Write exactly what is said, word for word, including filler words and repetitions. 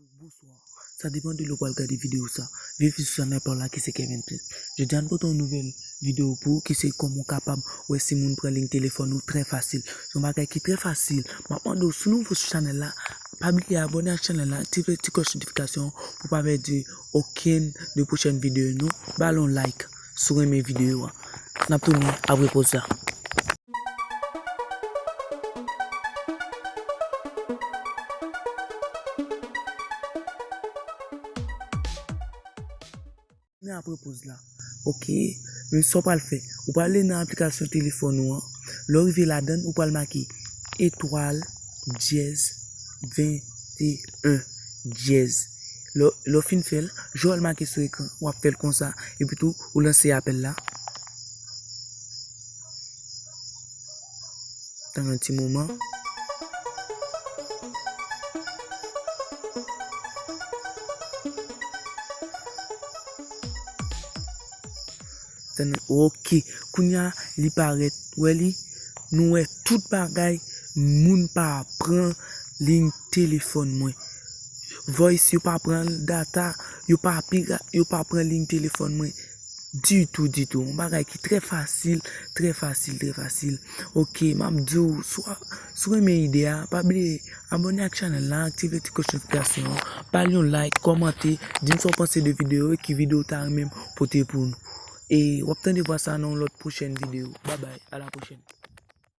Bonswa. Sa depann de lè w pral gade videyo sa. Vin sou chanèl pa w la ki se Kevin Prince. Jodi a n pote yon nouvèl videyo pou ou ki se kòman w kapab wè si moun pran liy telefòn ou trè fasil. Se yon bagay ki trè fasil. M ap mande w, si w nouvo sou chanèl la, pa bliye abòne ak chanèl la, aktive ti klòch notifikasyon pou w pa pèdi okenn de pwochèn videyo nou. Ba l yon like si w renmen videyo a. N ap tounen apre poz la. Men apre poz la. Ok, men sa w pral fè. Ou pral ale nan aplikasyon telefòn ou an. Lè w rive ladan l, ou pral make etwal dyèz venteyen dyèz. Lè, lè w fin fè l, jan w wè l make sou ekran, w ap fè l konsa. Epi tou, ou lanse apèl la. Tann yon ti moman. Tann, ok. Kounye a, li parèt. Wè li? Nou wè tout bagay. Moun pa pran liy telefòn mwen. Voice, yo pa pran data. Yo pa pira-, yo pa pran liy telefòn mwen. Ditou, ditou. Yon bagay ki trè fasil, trè fasil, trè fasil. Ok, m ap di w, si w, si w renmen ide a, pa bliye abòne ak chanèl la, aktive ti klòch notifikasyon an, ba l yon like, kòmante, di m sa w panse de videyo e ki videyo w ta renmen m pote pou nou. E w ap tande vwa sa nan yon lòt pwochèn videyo. Babay, a la pwochèn.